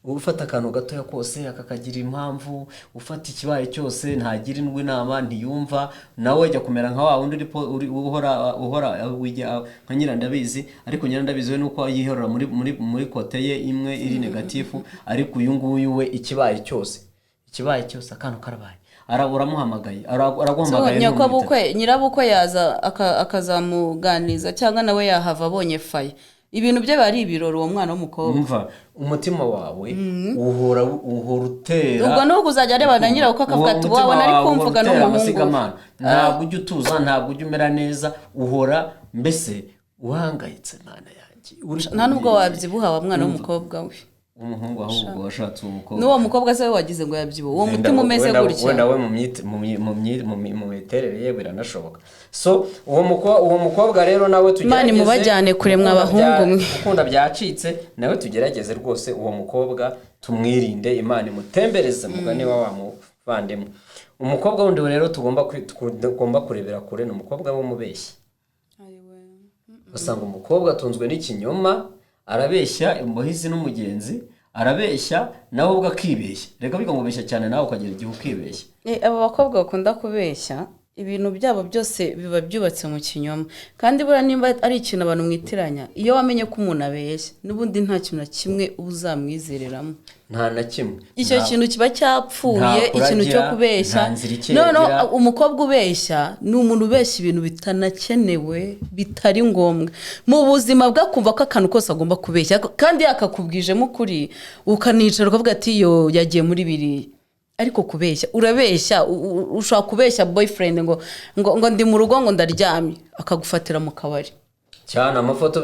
Ufata akantu gatoya kose akakagira impamvu, ufata ikibaye cyose, ntagira indwi inama, ntiyumva, nawe ajya kumera nka wa wundi uri uhora uhora wijya nka Nyirandabizi. Ariko Nyirandabizi we nuko yihorera muri côté ye imwe iri négatif, ariko uyu nguyu we ikibaye cyose, akantu karabaye, uramuhamagaye, araguhamagaye, Nyakobukwe, nyirabukwe yaza akazamuganiriza, cyangwa nawe yahava abonye faya, ibintu bye biba ari ibirori, uwo mwana w'umukobwa. Umva, umutima wawe uhora utera. Ubwo n'ubwo uzajya areba na nyirabukwe akavuga ati Uwo mutima wabona ari wawe uhora kumvuga utera n'umuhungu we. amasigamana. Ntabwo ujya utuza, ntabwo ujya umera neza, uhora mbese uhangayitse, mwana yanjye. Nta nubwo wabyibuha wa mwana w'umukobwa we. Umuhungu ahubwo washatse uwo mukobwa. N'uwo mukobwa se we wagize ngo yabyibuha, uwo mutima umeze gutya? Wenda we mu miterere ye biranashoboka. So uwo mukobwa rero nawe tugerageze Imana imubajyane kure mwa bahungu mwe. Gukunda byacitse, nawe tugerageze rwose uwo mukobwa tumwirinde, Imana imutembereze mugani wa wa muvandimwe. Umukobwa wundi rero tugomba kurebera kure ni umukobwa w'umubeshyi. Usanga umukobwa atunzwe n'ikinyoma, arabeshya umuhizi n'umugenzi, arabeshya nawe ubwo akibeshya. Reka biga ngo ubeshya cyane, nawe ukagera igihe ukibeshya. Aba bakobwa bakunda kubeshya, ibintu byabo byose biba byubatse mu kinyoma. Kandi buriya nimba ari ikintu abantu mwitiranya, iyo wamenye ko umuntu abeshya, n'ubundi nta kintu na kimwe uba uzamwizereramo. Nta na kimwe. Icyo kintu kiba cyapfuye. Nta Ikintu cyo kuragira, kubeshya. nta nzira ikegera. Noneho umukobwa ubeshya ni umuntu ubeshya ibintu bitanakenewe, bitari ngombwa mu buzima bwe, akumva ko akantu kose agomba kubeshya, kandi yakakubwijemo ukuri, ukanicara ukavuga ati yo yagiye muri biriya. Ariko kubeshya, urabeshya, ushobora kubeshya boyfriend ngo ndi mu rugo, ngo ndaryamye, akagufatira mu kabari. Cyane, amafoto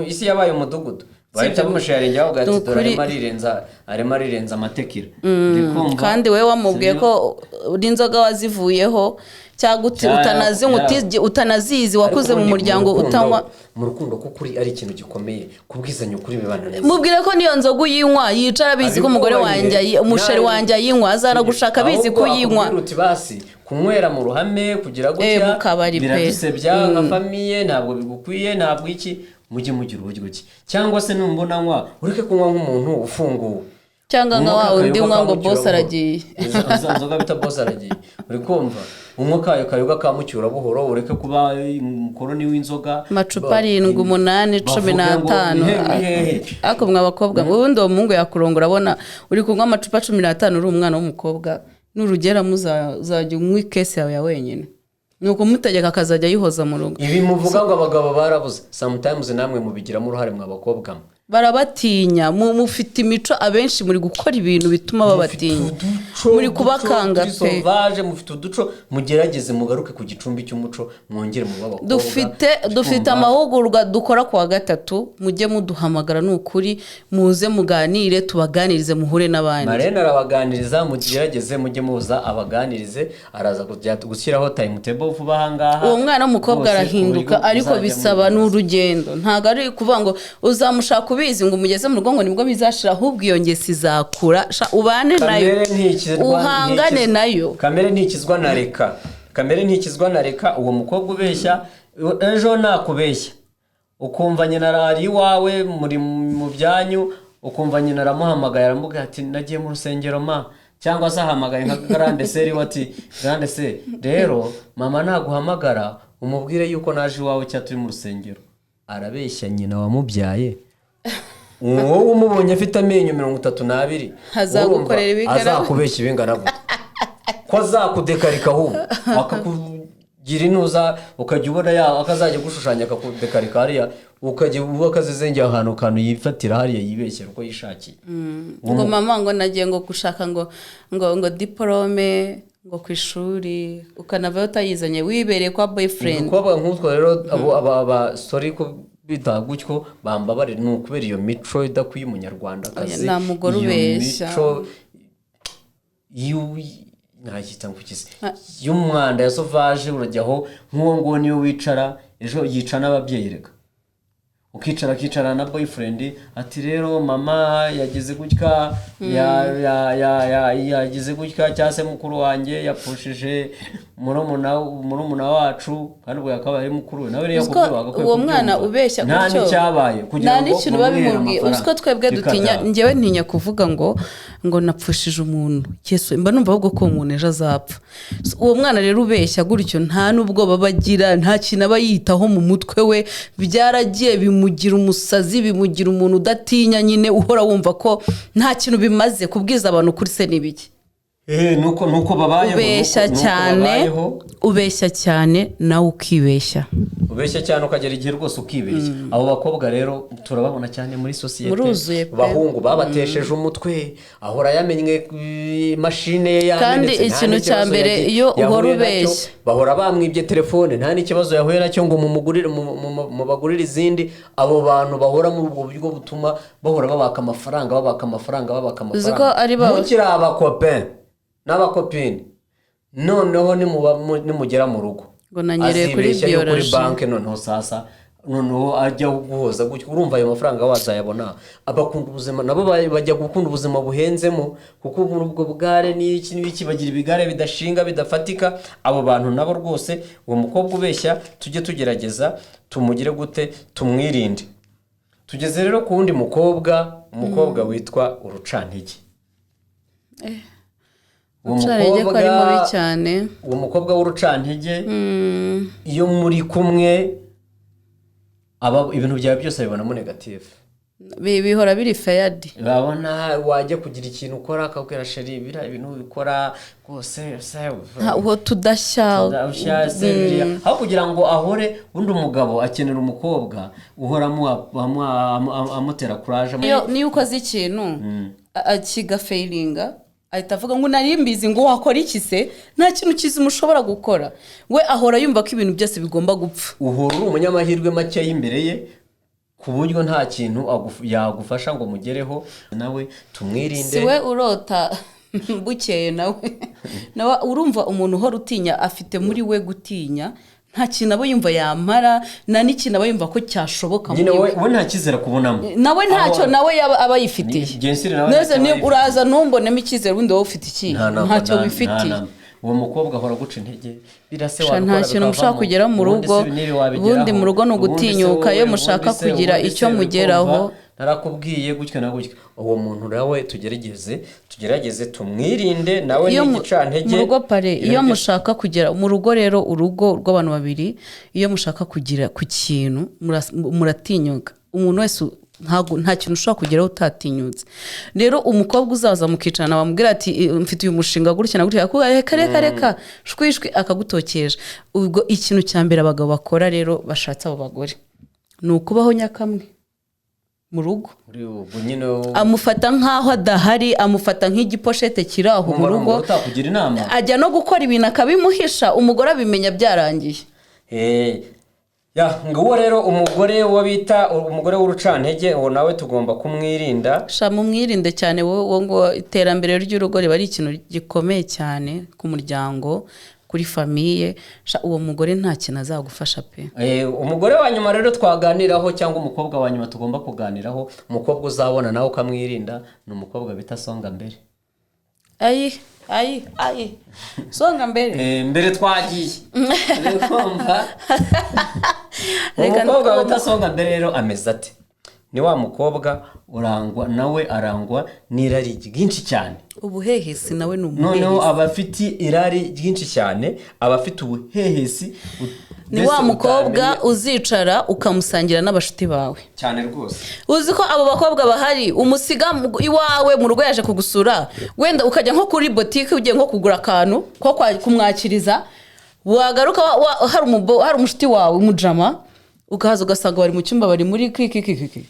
isi yabaye umudugudu, bahita bamusharinga bavuga ati Ni dore ukuri. arimo arirenza amatekira. Uri kumva? Kandi wowe wamubwiye Sibyo? ko n'inzoga wazivuyeho, cyangwa utanazinywa, utanazizi, wakuze Ariko mu ubundi muryango utanywa. Mu rukundo kuko uri ari ikintu gikomeye, kubwizanya ukuri bibana neza. Mubwire ko niyo nzoga uyinywa, yicara abizi ko umugore Abikubahire. wanjye umusheri wanjye ayinywa, azanagushaka abizi ko Ahubwo uyinywa. akubwira uti basi kunywera mu ruhame kugira gutya Mu kabari pe. biradusebya nka famille, ntabwo bigukwiye, ntabwo iki, mujye mugira uburyo ki, cyangwa se numbona nywa, ureke kunywa nk'umuntu ufunguwe. Cyangwa nka Unywa wa wundi akayoga unywa ngo ka boss mucyura aragiye. buhoro. Izo nzoga bita boss aragiye, uri kumva, unywa kayo kayoga ka mucyura buhoro, ureke kuba umukoroni w'inzoga. Amacupa arindwi, umunani, cumi Bavuge ngo n'atanu. ni hehe, ni hehe? Ariko mwa bakobwa, ubundi uwo muhungu yakurongora abona uri kunywa amacupa 15, uri umwana w'umukobwa, nurugeramo uzajya unywa ikesi yawe ya wenyine, ni ukumutegeka akazajya ayihoza mu rugo. Ibi muvuga ngo abagabo barabuze, sometimes namwe mubigiramo uruhare mwa bakobwa mwe. Barabatinya. Mufite imico, abenshi muri gukora ibintu bituma babatinya, muri kubakanga pe. Sauvage, mufite uduco. Mugerageze mugaruke ku gicumbi cy'umuco, mwongere mube abakobwa. Dufite amahugurwa dukora ku wa gatatu. Mujye muduhamagara, ni ukuri, muze muganire, tubaganirize, muhure n'abandi. Marene arabaganiriza. Mugerageze mujye muza abaganirize. Araza kujya gushyiraho timetable vuba aha ngaha. Uwo mwana w'umukobwa Rwose, arahinduka, ku buryo ariko muzajya bisaba mubizi. n'urugendo. Ntabwo ari ukuvuga ngo uzamushaka ubizi ngo umugeze mu rugo ngo nibwo bizashira, ahubwo iyo ngeso izakura. Sha, ubane nayo, Kamere ntikizwa, uhangane nayo. Kamere ntikizwa na reka, kamere ntikizwa na reka. Uwo mukobwa ubeshya, ejo nakubeshya ukumva nyina ari iwawe, muri mu byanyu, ukumva nyina aramuhamagaye, aramubwira ati: "Nagiye mu rusengero ma", cyangwa se ahamagaye nka grande sœur we ati: "Grande sœur, rero mama naguhamagara umubwire yuko naje iwawe cyangwa turi mu rusengero." Arabeshya nyina wamubyaye. Wowe umubonye afite amenyo 32. Azagukorera Urumva, ibingana gute? azakubeshya ibingana gute, ko azakudekarika ahubwo akakugira intuza, ukajya ubona ya akazajya gushushanya akakudekarika hariya, ukajya uba akazizengera ahantu kantu yifatira hariya, yibeshyera uko yishakiye. Ngo mama, ngo nagiye ngo gushaka ngo diporome ngo ku ishuri, ukanavayo utayizanye, wibereye kwa boyfriend. Udukobwa nk'utwo rero, abo aba sorry ko bita gutyo, bambabarire, ni ukubera iyo mico idakwiye umunyarwandakazi. Oya, nta mugore Iyo ubeshya. mico nayita ngo iki, y'umwanda ya sauvage. Urajyaho nk'uwo nguwo niyo wicara, ejo yica n'ababyeyi. Reka, ukicara, akicara na boyfriend ati: "Rero mama yagize gutya, yagize gutya, cyangwa se mukuru wanjye yapfushije murumuna wacu", kandi ubwo yakaba ari mukuru we nawe. Niyo Uzi ko yakubwiye, wagakwiye uwo mwana kubyumva. ubeshya Nta gutyo, n'icyabaye kugira nta ngo n'ikintu biba mumwere bimubwiye. Uzi ko amafaranga. twebwe Reka dutinya, da. njyewe ntinya kuvuga ngo napfushije umuntu. Yesu, mba numva ahubwo ko uwo muntu ejo azapfa. So, uwo mwana rero ubeshya gutyo, nta n'ubwoba aba agira, nta kintu aba yitaho mu mutwe we. Byaragiye bimugira umusazi, bimugira umuntu udatinya nyine, uhora wumva ko nta kintu bimaze kubwiza abantu kuri se n'ibiki. Nuko babayeho. Ubeshya nuko cyane, babayeho. ubeshya cyane nawe ukibeshya. Ubeshya cyane ukagera igihe rwose ukibeshya. Abo bakobwa rero turababona cyane muri sosiyete. Muruzuye pe. Bahungu babatesheje umutwe, ahora yamenye imashine ye Kandi yamenetse, nta ikintu cya n'ikibazo mbere, iyo uhora yahuye nacyo. ubeshya. Bahora bamwibye telefone, nta n'ikibazo yahuye nacyo ngo mumugurire, mubagurire izindi. Abo bantu bahora muri ubwo buryo butuma bahora babaka amafaranga, babaka amafaranga, babaka Uzi ko amafaranga. ari Mukiri abacopain n'abacopine, noneho nimugera mu rugo, Ngo nanyereye kuri azibeshya yo kuri biologie. banki. Noneho sasa, noneho ajya guhoza gutyo, urumva ayo mafaranga wazayabona? Abakunda ubuzima nabo bajya gukunda ubuzima buhenzemo, kuko muri ubwo bugare n'iki n'iki bagira ibigare bidashinga, bidafatika. Abo bantu nabo rwose, uwo mukobwa ubeshya tujye tugerageza tumugire gute, tumwirinde. Tugeze rero ku wundi mukobwa, umukobwa witwa urucantege. Uwo Urucantege ko ari mubi cyane. Uwo mukobwa w'urucantege, iyo muri kumwe, aba ibintu byawe byose abibonamo négatif. Bihora biri failed. Babona wajya kugira ikintu ukora, akabwira: "Chéri, biriya ibintu ubikora rwose se." Uwo tudashya. Tudashya se biriya. Aho kugira ngo ahore, undi umugabo akenera umukobwa uhora amutera courage. Niyo ukoze ikintu kigafailinga, ahita avuga ngo nari mbizi, ngo wakora iki se, nta kintu kizima ushobora gukora. We ahora yumva ko ibintu byose bigomba gupfa. Uhora uri umunyamahirwe make y'imbere ye, ku buryo nta kintu yagufasha ngo mugereho. Nawe tumwirinde. Si we urota bukeye nawe. Urumva umuntu uhora utinya, afite muri we gutinya, nta kintu aba yumva yamara, nta n'ikintu aba yumva ko cyashoboka Nyine muri we we. we nta cyizere akubonamo. Nawe ntacyo nawe yaba aba yifitiye. Bien sûr, nawe Neza ntacyo aba ni yifitiye. uraza ntumbonemo icyizere, ubundi wowe ufite ikihe? Nta namba, Ntacyo nta wifitiye. namba. Uwo mukobwa ahora aguca intege, birase Sha, wabikora nta kintu mushobora bikavamo. kugera mu Ubundi rugo. se ibi n'ibi wabigeraho. Ubundi mu rugo ni Ubundi se ugutinyuka iyo wowe, mushaka ubundi se, kugira ubundi icyo se mugeraho. ukumva narakubwiye gutya na gutya. Uwo muntu nawe tugerageze tumwirinde nawe, Iyo ni igicantege. mu rugo pare, Ibintu iyo byose- mushaka kugera mu rugo rero, urugo rw'abantu babiri, iyo mushaka kugera ku kintu, muratinyuka. Umuntu wese ntabwo, nta kintu ushobora kugeraho utatinyutse. Rero umukobwa uzaza mukicarana, wamubwira ati: "Mfite uyu mushinga gutya na gutya", akakubwira: "Reka, reka, reka, shwi shwi", akagutokesha. Ubwo ikintu cya mbere abagabo bakora rero bashatse abo bagore ni ukubaho nyakamwe. mu rugo. Uri ubwo nyine Amufata nk'aho adahari, amufata nk'igiposhete kiri aho mu wumva ari rugo. umugore utakugira inama. Ajya no gukora ibintu akabimuhisha, umugore abimenya byarangiye. Ya nguwo rero umugore wo bita umugore w'urucantege, uwo nawe tugomba kumwirinda. Sha, mumwirinde cyane wowe ngo iterambere ry'urugo riba ari ikintu gikomeye cyane ku muryango, kuri famille. Sha, uwo mugore nta kintu azagufasha pe. Umugore wa nyuma rero twaganiraho, cyangwa umukobwa wa nyuma tugomba kuganiraho, umukobwa uzabona nawe ukamwirinda, ni umukobwa bita songa mbere. Ayi ayi ayi, songa mbere. Mbere twagiye. Uri kumva? Reka Umukobwa bita songa mbere rero ameze ate? Ni wa mukobwa urangwa, nawe arangwa n'irari ryinshi cyane. Ubuhehesi, nawe ni Noneho umuhehesi. Aba afite irari ryinshi cyane, aba afite ubuhehesi Ni mbese wa mukobwa utamenya uzicara ukamusangira n'abashuti bawe. Cyane rwose. Uzi ko abo bakobwa bahari, umusiga iwawe mu rugo yaje kugusura, wenda ukajya nko kuri botike ugiye nko kugura akantu ko kumwakiriza, wagaruka hari umushuti wawe umujama, ukahaza ugasanga bari mu cyumba, bari muri kiki kiki kiki.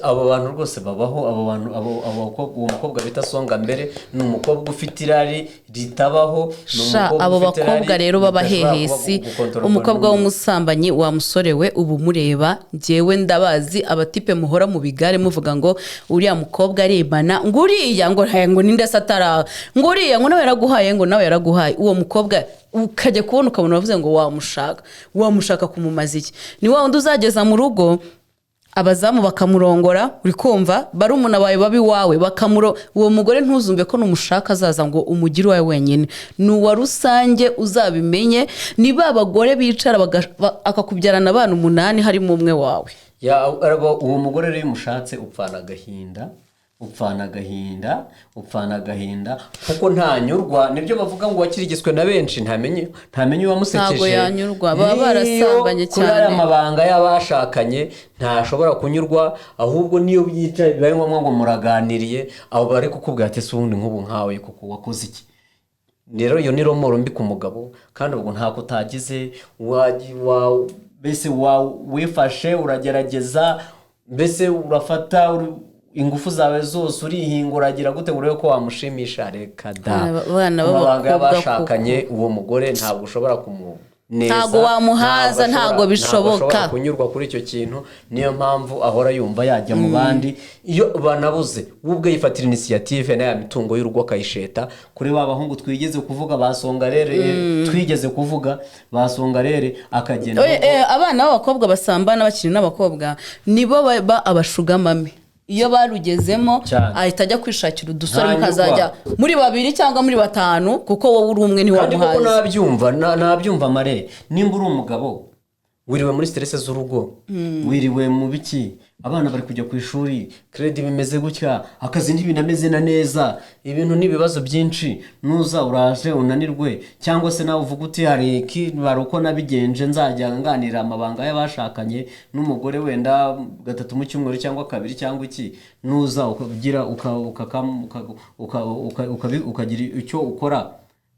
Abo bantu rwose babaho, abo bantu, abo bakobwa. Uwo mukobwa bita songa mbere ni umukobwa ufite irari ritabaho, ni Sha, umukobwa abo ufite irari bakobwa rero ridashobora b'abahehesi, kuba gukontororwa umukobwa n'umuntu. w'umusambanyi, wa musore we, ubu mureba njyewe ndabazi, abatipe muhora mu bigare muvuga ngo uriya mukobwa arebana, ngo uriya ngo ngo ninde se ataraha, ngo uriya ngo nawe yaraguhaye, ngo nawe yaraguhaye. Uwo mukobwa ukajya kubona ukabona bavuze ngo wamushaka, wamushaka kumumaza iki? Ni wa wundi uzageza mu rugo abazamu bakamurongora, uri kumva, barumuna bawe babi iwawe bakamuro. Uwo mugore ntuzumve ko numushaka azaza ngo umugire uwawe wenyine, ni uwa rusange, uzabimenye. Ni ba bagore bicara akakubyarana abana umunani, harimo umwe wawe. Ya, uwo mugore rero iyo umushatse upfana agahinda, upfana agahinda, upfana agahinda, kuko ntanyurwa. Nibyo bavuga ngo uwakirigiswe na benshi ntamenye uwamusekeje. Ntabwo yanyurwa, baba Niyo barasambanye kuri aya cyane. mabanga y'abashakanye ntashobora kunyurwa, ahubwo niyo yicaye bibaye ngombwa ngo muraganiriye, abo bari kukubwira ati: "Ese ubundi nk'ubu nkawe kuko wakoze iki?" Rero iyo ni romoro mbi ku mugabo, kandi ubwo ntako utagize, mbese wifashe uragerageza, mbese urafata ingufu zawe zose, urihinga, uragira gute ngo urebe ko wamushimisha? Reka da. Abana Amabanga b'abakobwa. y'abashakanye, uwo mugore ntabwo ushobora kumuneza. Ntabwo wamuhaza, ntabwo bishoboka. Ntabwo ashobora kunyurwa kuri icyo kintu. Niyo mpamvu ahora yumva yajya mu bandi. Iyo banabuze, we ubwe yifatira initiative na ya mitungo y'urugo akayisheta kuri ba bahungu twigeze kuvuga, basonga rere, twigeze kuvuga basonga rere, akagenda. Oye, abana b'abakobwa basambana bakiri n'abakobwa nibo baba abasugar mummy. Iyo barugezemo Cyane. ahita ajya kwishakira udusore, Ntanyurwa. mukazajya muri babiri cyangwa muri batanu, kuko wowe uri umwe Kandi koko ntiwamuhaza. Nabyumva, nabyumva mare. Nimba uri umugabo wiriwe muri stress z'urugo, wiriwe mu biki, abana bari kujya ku ishuri, crédit bimeze gutya, akazi ntibinameze na neza, ibintu n'ibibazo byinshi, nuza uraje unanirwe, cyangwa se nawe uvuga uti hari iki, hari uko nabigenje, nzajya nganira amabanga y'abashakanye n'umugore wenda gatatu mu cyumweru cyangwa kabiri cyangwa iki, nuza ukagira ukagira icyo ukora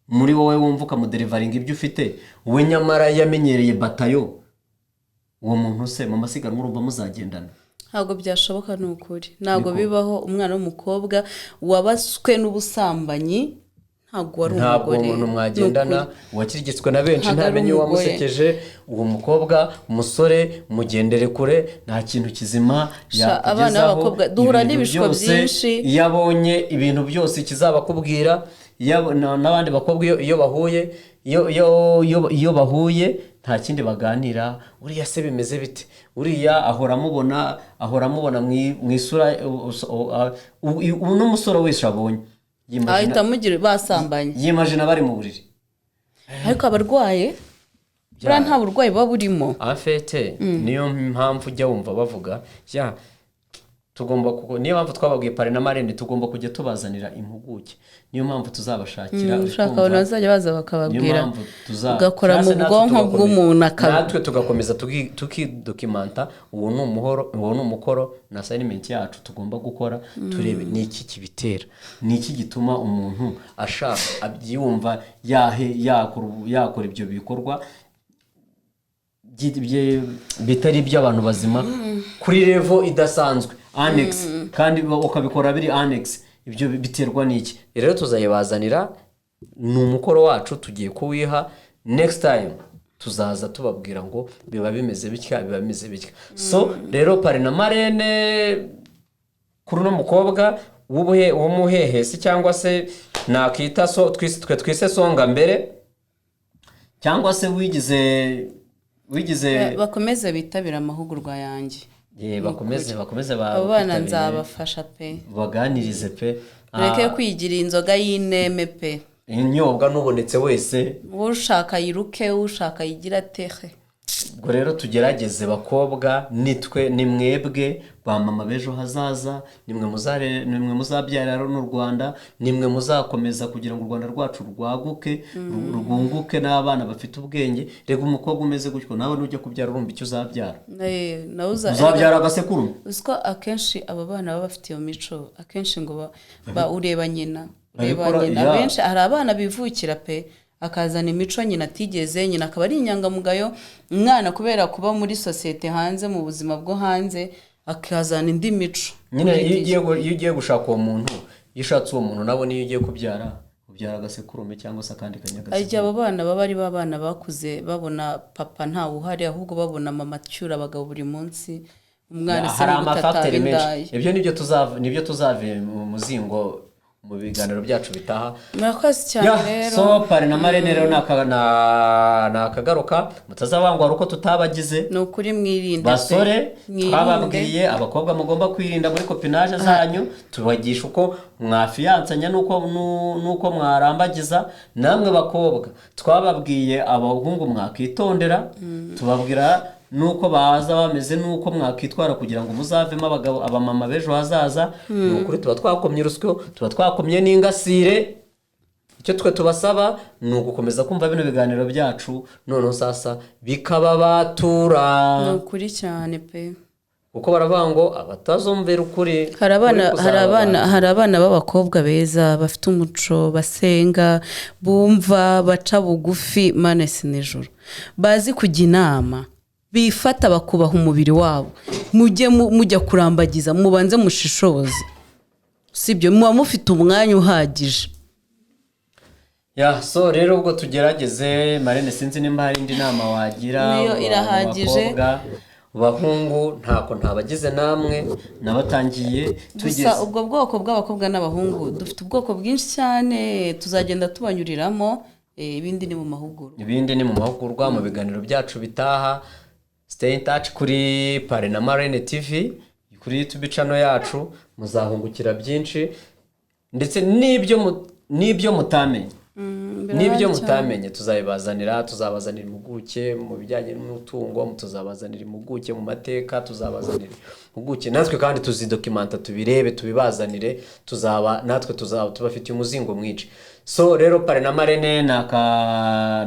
muri wowe, wumva ukamudeliveringa ibyo ufite, we nyamara yamenyereye batayo. Uwo muntu se mu masiganwa urumva muzagendana? Ntabwo byashoboka, ni ukuri, ntabwo bibaho. Umwana w'umukobwa wabaswe n'ubusambanyi ntabwo wari Ntabwo uwo umugore. muntu mwagendana. Ni ukuri. Uwakirigitswe na benshi Ntabwo ari ntamenye umugore. uwamusekeje. Uwo mukobwa, umusore, mugendere kure, nta kintu kizima Sha, abana yakugezaho. b'abakobwa duhura Ibintu n'ibishuko byose, byinshi. Iyo abonye ibintu byose ikizabakubwira, n'abandi bakobwa iyo bahuye, iyo bahuye nta kindi baganira: "Uriya se bimeze bite?" Uriya ahora amubona mu isura. Ubu n'umusore wese abonye Ahita amugira basambanye. yimagina bari mu buriri. Ariko abarwaye buriya nta burwayi buba burimo. En fait, niyo mpamvu ujya wumva bavuga ya tugomba kuko niyo mpamvu twababwiye parrain na marraine, tugomba kujya tubazanira impuguke, niyo mpamvu tuzabashakira. Uri Ushaka kumva? abantu bazajya baza Niyo bakababwira, mpamvu tuza ugakora cyangwa mu se natwe bwonko bw'umuntu natwe tugakomeza tukidocumenta. Uwo ni umuhoro, uwo ni umukoro na assignment yacu tugomba gukora, turebe ni iki kibitera, ni iki gituma umuntu ashaka yumva yahe yakora ibyo bikorwa bitari iby'abantu bazima. Kuri level idasanzwe, annex, kandi ukabikora biri annex. Ibyo biterwa n'iki? Rero tuzayibazanira, ni umukoro wacu tugiye kuwiha. Next time tuzaza tubabwira ngo biba bimeze bitya, biba bimeze bitya. So rero, parrain na marraine kuri uno mukobwa w'umuhehesi, cyangwa se nakita so twe twise songa mbere, cyangwa se wigize Bakomeze bitabire amahugurwa yanjye. Bakomeze Abo bana bitabire, nzabafasha pe. Baganirize pe. Ureke kwigira inzoga y'ineme pe. Inyobwa n'ubonetse wese. Ushaka yiruke, ushaka yigira atehe. Ubwo rero tugerageze, bakobwa, nitwe, ni mwebwe ba mama b'ejo hazaza, nimwe muzabyara n'u Rwanda, nimwe muzakomeza kugira ngo u Rwanda rwacu rwaguke, rwunguke n'abana bafite ubwenge. Rega umukobwa umeze gutyo, nawe nujya kubyara urumva icyo uzabyara. Nawe Uzabyara agasekuru. Uzi ko akenshi aba bana baba bafite iyo mico, akenshi ngo ureba nyina, ureba Babikora, nyina. Ya. Benshi, hari abana bivukira pe, akazana imico nyina atigeze. Nyina akaba ari inyangamugayo, umwana kubera kuba muri sosiyete hanze, mu buzima bwo hanze, akazana indi mico. Nyine iyo ugiye gushaka uwo muntu, iyo ushatse uwo muntu, nabo niyo ugiye kubyara, ubyara agasekurume cyangwa se akandi Igihe kanyagasekuru. Abo bana baba ari ba bana bakuze babona papa ntawe uhari, ahubwo babona mama acyura abagabo buri munsi. Umwana se Hari ni gute ataba amafacteurs menshi. indaya? Ibyo nibyo tuzava mu muzingo mu biganiro byacu bitaha. Murakoze cyane. Ya, Rero so parrain na marraine rero ni akagaruka, mutazabangwa uko tutabagize. Ni ukuri, mwirinde pe. Basore, Mwirinde. twababwiye abakobwa mugomba kwirinda muri copinage zanyu, tubagisha uko mwafiyansanya n'uko mwarambagiza. Namwe bakobwa, twababwiye abahungu mwakitondera, tubabwira n'uko baza bameze n'uko mwakwitwara kugira ngo muzavemo abagabo, abamama b'ejo hazaza. Ni ukuri tuba twakomye urusyo, tuba twakomye n'ingasire. Icyo twe tubasaba ni ugukomeza kumva bino biganiro byacu, noneho sasa bikababatura. Ni ukuri cyane pe. Kuko baravuga ngo abatazumvira ukuri, Hari abana ukuri hari abana kuzababana. Hari abana b'abakobwa beza, bafite umuco, basenga, bumva, baca bugufi, Mana si nijoro, bazi kujya inama, bifata, bakubaha umubiri wabo. Mujye mujya kurambagiza mubanze mushishoze, sibyo? Muba mufite umwanya uhagije. Ya, so rero ubwo tugerageze. Marraine, sinzi nimba hari indi nama wagira Niyo mu irahagije. bakobwa, bahungu, ntako ntabagize, namwe nabatangiye tugeze. Gusa ubwo bwoko bw'abakobwa n'abahungu, dufite ubwoko bwinshi cyane, tuzagenda tubanyuriramo. Ibindi ni mu mahugurwa. Ibindi ni mu mahugurwa, mu biganiro byacu bitaha. Stay in touch kuri Parrain na Marraine TV, kuri YouTube channel yacu, muzahungukira byinshi, ndetse n'ibyo mutamenye n'ibyo mutamenye tuzabibazanira. Tuzabazanira impuguke mu bijyanye n'umutungo, tuzabazanira impuguke mu mateka, tuzabazanira impuguke natwe, kandi tuzidocumenta, tubirebe, tubibazanire. Tuzaba natwe tuzaba tubafitiye umuzingo mwinshi. So rero, parrain na marraine ni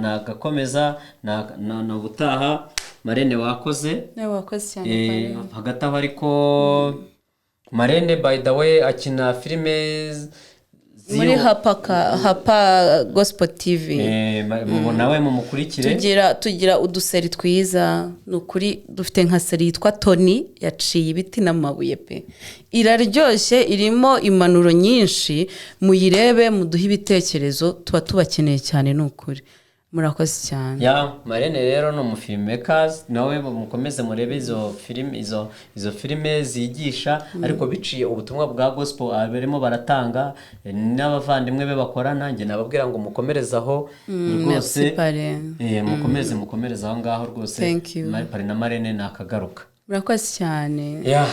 agakomeza ni ubutaha. Marraine, wakoze. Nawe wakoze cyane. Parrain. Hagati aho ariko, marraine, by the way, akina filime Muri Hapa Gospel TV. Nawe mumukurikire. Tugira udusérie twiza, ni ukuri. Dufite nka série yitwa Toni yaciye ibiti n'amabuye pe, iraryoshye, irimo impanuro nyinshi. Muyirebe, muduhe ibitekerezo, tuba tubakeneye cyane, ni ukuri. Murakoze cyane. Ya, marraine rero ni umufilmmaker nawe. Mukomeze murebe izo filime, izo filime zigisha, ariko biciye ubutumwa bwa gospel barimo baratanga, n'abavandimwe be bakorana. Njye nababwira ngo mukomereze aho rwose. Merci, Parrain. Mukomeze, mukomereze aho ngaho rwose. Thank you. Parrain na marraine ni akagaruka. Murakoze cyane. Ya.